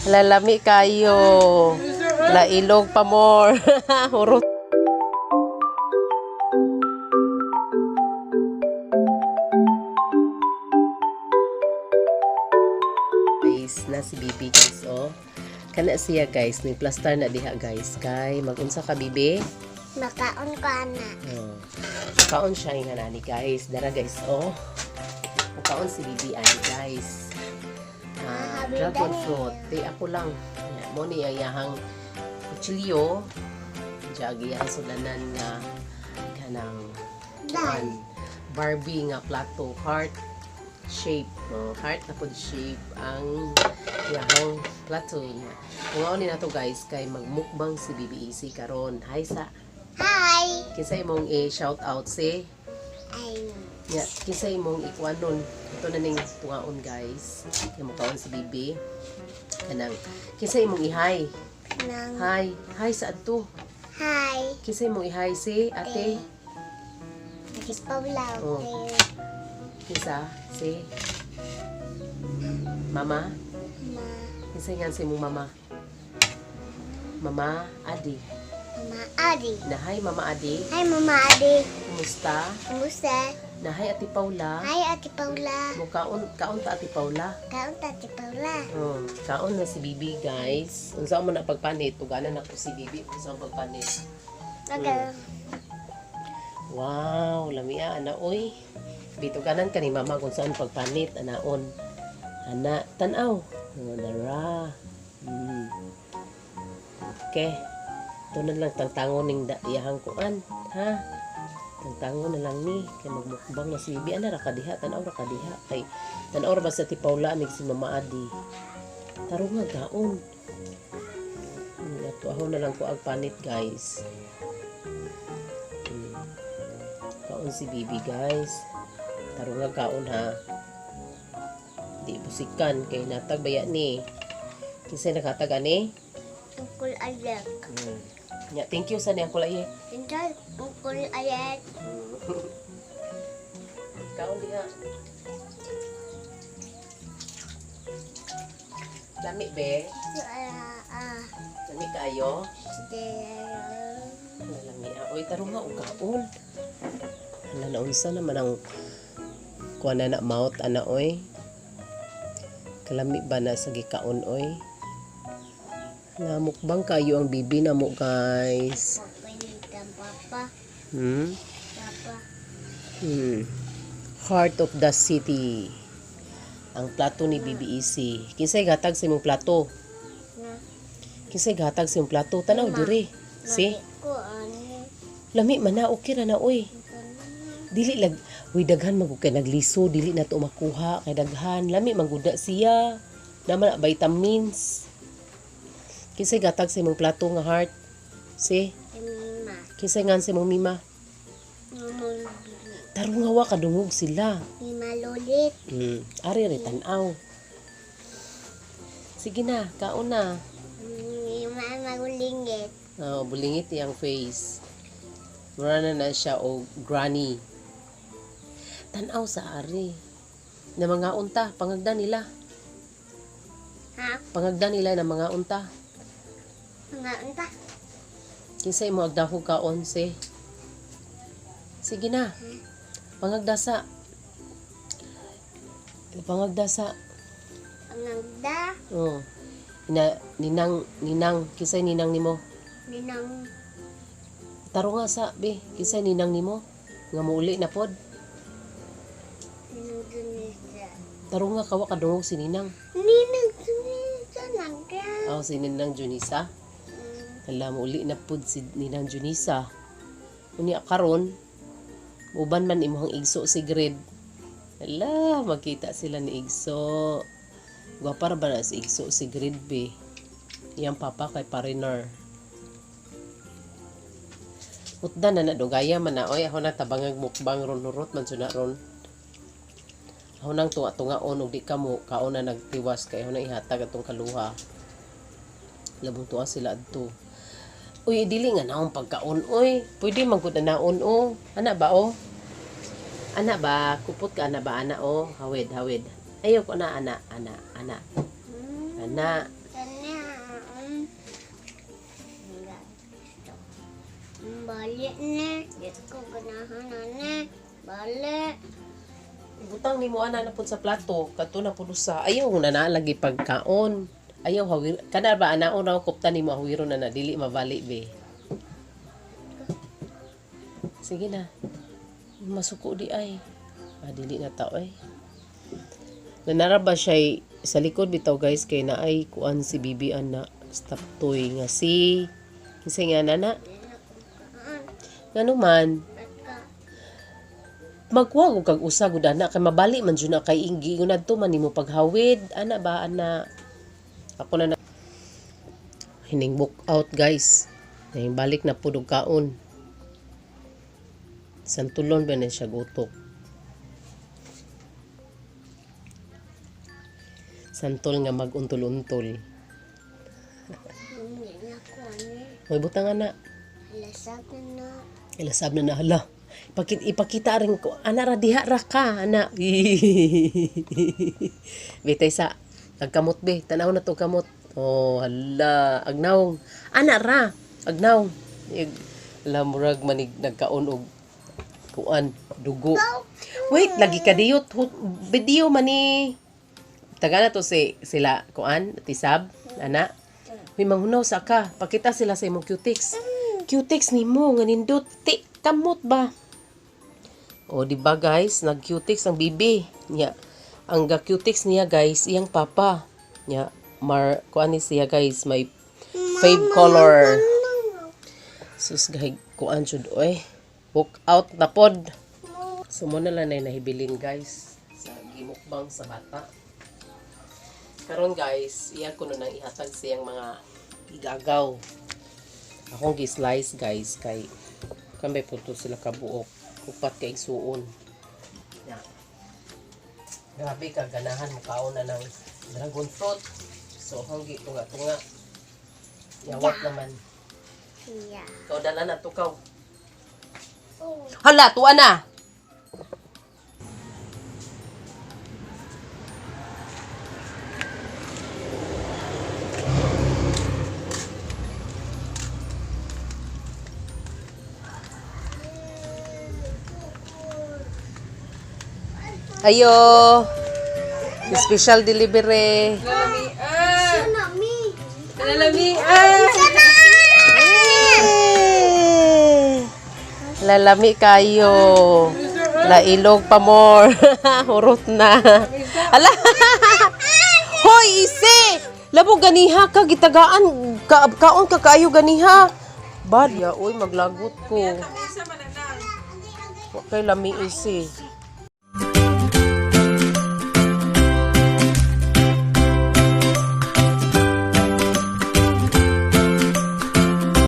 Lalami kayo. Lailog pa more. Hurot. Guys, na si Bibi guys, oh. Kana siya guys, ni plaster na diha guys. Kay magunsa ka, Bibi? Makaon ko ana. Oh. Kaon siya nga nani guys. Dara guys, oh. Kaon si Bibi ani guys. Ah, dragon fruit. Di ako lang. Ya, mo ni ang iyahang kutsilyo. Diya iyahang sulanan nga kanang kuan, Barbie nga plato, heart shape, no? Heart na pud shape ang iyahang plato niya. Kung ni nato guys kay magmukbang si BBEC karon. Hi sa. Hi. Kinsa imong i-shout out si? Ay. Ya, kinsa imong ikuanon? Ito na ning tungaon guys. Kay mukaon si Bibi. Kanang kinsa imong ihay? Nang. Hi, hi sa adto. Hi. Kinsa imong ihay si ate? Ate Paula. Oh. Okay. Kinsa si Mama? Ma. Kinsa nga si imong mama? Mama Adi. Mama Adi. Na hi Mama Adi. Hi, Mama Adi. Kumusta? Kumusta? Na hi Ate Paula. Hi, Ate Paula. Mukaon kaon ta Ate Paula. Kaon ta, Ate Paula. Oh, kaon na si Bibi, guys. Unsa mo na pagpanit? Tuganan ako si Bibi unsa ang pagpanit. Okay. Wow, lamia ana oy. Bituganan ka ni mama kung saan pagpanit anaon. Ana, tan-aw. Oh, dara. Okay. Ito na lang tangtangon ning iyahang kuan, ha? Tangtangon na lang ni kay magmukbang na si Bibi. Ana ra ka diha, tan-aw ra ka diha kay tan-aw ra ba sa ti Paula ni si Mama Adi. Tarong nga gaon. Ato ako na lang ko ang panit, guys. Kaon si Bibi, guys. Tarong nga kaon ha. Di busikan kay natag baya ni. Kinsay nakatag ani? Uncle Alec. Ya, thank you sa niyang kulay. Enjoy, Uncle Alec. Kaon diha. Lami be. Ah, ah. Lami kaayo. There. Lami ah. Oy, tarong nga og kaon. Hala, naunsa naman ang kuha na na mouth ana oy. Kalami ba na sa gikaon oy? Hala, mukbang kayo ang bibi na mo guys. Papalitan, Papa. Papa. Heart of the city. Ang plato ni BBEC. Kinsay gatag sa imong plato? Na. Kinsay gatag sa imong plato? Tanaw diri. Si? Mami ko, ano. Lami man na, okay ra na oy. Dili lag uy daghan man gud kay nagliso, dili na to makuha kay daghan. Lami man gud na siya. Naman na vitamins. Kinsay gatag sa imong plato nga heart? Si? Mima. Kinsay ngan sa imong mima? Mama. Tarong nga wa kadungog sila. Mima Lolit. Ari ri tan-aw. Sige na, kaon na. Mima Magulingit. Oh, bulingit iyang face. Mura na na siya o granny. Tan-aw sa ari. Na mga unta, pangagda nila. Ha? Pangagda nila ng mga unta. Mga unta. Kinsa imo agdahog kaon si? Sige na. Pangagda sa. Pangagda sa. Pangagda. Oh. Ina, ninang ninang kinsay ninang nimo? Ninang. Taro nga sa be, kinsay ninang nimo? Nga muuli na pod. Ninang Junisa. Taro nga kawa kadungog si ninang. Ninang Junisa nangga. Oh, si Ninang Junisa. Hala, muuli na pod si Ninang Junisa. Unya karon, uban man imong igso si Gred. Hala, magkita sila ni Igso. Gwapa ra ba na si Igso si Gred be? Iyang papa kay pariner. Utda na na dugaya man na oy, ako na tabangag mukbang ron hurot man jud na ron. Ako nang tunga-tungaon og di ka mo kaon na nagtiwas kay ako na ihatag atong kaluha. Labong tuwa sila adto. Uy, dili nga naong pagkaon oy. Pwede man gud na naon o. Ana ba o? Ana ba? Kupot ka ana ba ana o? Hawid, hawid. Ayaw ko na ana, ana, ana. Ana. Kani. Balik ni. Di ko ganahan na. Balik. Butang nimo ana na pud sa plato, kadto na pud usa. Ayaw na na lagi pagkaon. Ayaw hawir kana ba anaon raw kupta nimo hawiro na na dili mabali be. Sige na. Masuko di ay. Ah, dili na tao ay. Nanara ba siya sa likod bitaw guys kay naay kuan si bibi ana stop toy nga si kinsa nga nana Di na ko kaan. ngano man At ka. magkuha ko kag usa gud ana kay mabali man jud na kay inggi gud adto man nimo paghawid ana ba ana ako na, na hining book out guys. Nahing balik na pud og kaon. Santulon ba na siya gutok. Santol nga maguntol-untol. Hindi na ko ani. May butang ana. Lasag na. Ilasab na na hala. Ipakita rin ko ana ra diha ra ka ana. Bitay sa nagkamot be, tanaw na to kamot. Oh, hala, agnaw. Ana ra, agnaw. Hala murag manig nagkaon og kuan dugo. Wait, lagi ka diyot video mani. Taga na to si sila kuan, tisab, ana. May manghunaw sa ka. Pakita sila sa imong cutix. Cutix nimo nga nindot ti kamot ba? O di ba guys, nag cutix ang bibi niya. Ang ga cutix niya guys, iyang papa. Niya mar kuan ni siya guys, may fave color. Sus gay kuan jud oy. Book out na pod. So mo na lang na nahibilin guys sa gimukbang sa bata. Karon guys, iya ko na nang ihatag siyang mga igagaw. Akong gi-slice guys kay kambe po to sila kabuok. Upat kay igsuon. Ya. Grabe ka ganahan mo kaon na ng dragon fruit. So akong gitunga-tunga. Yawat naman. Yeah. Ikaw dala na to kaw. Oh. Hala, tuwa na. Ayo. Special delivery. Sana mi. Lalami kayo. Lailog pa more. Hurot na. Ala. Hoy, ise. Labo ganiha ka gitagaan ka kaon ka kaayo ganiha. Bad ya oy maglagot ko. Wa kay lami ise.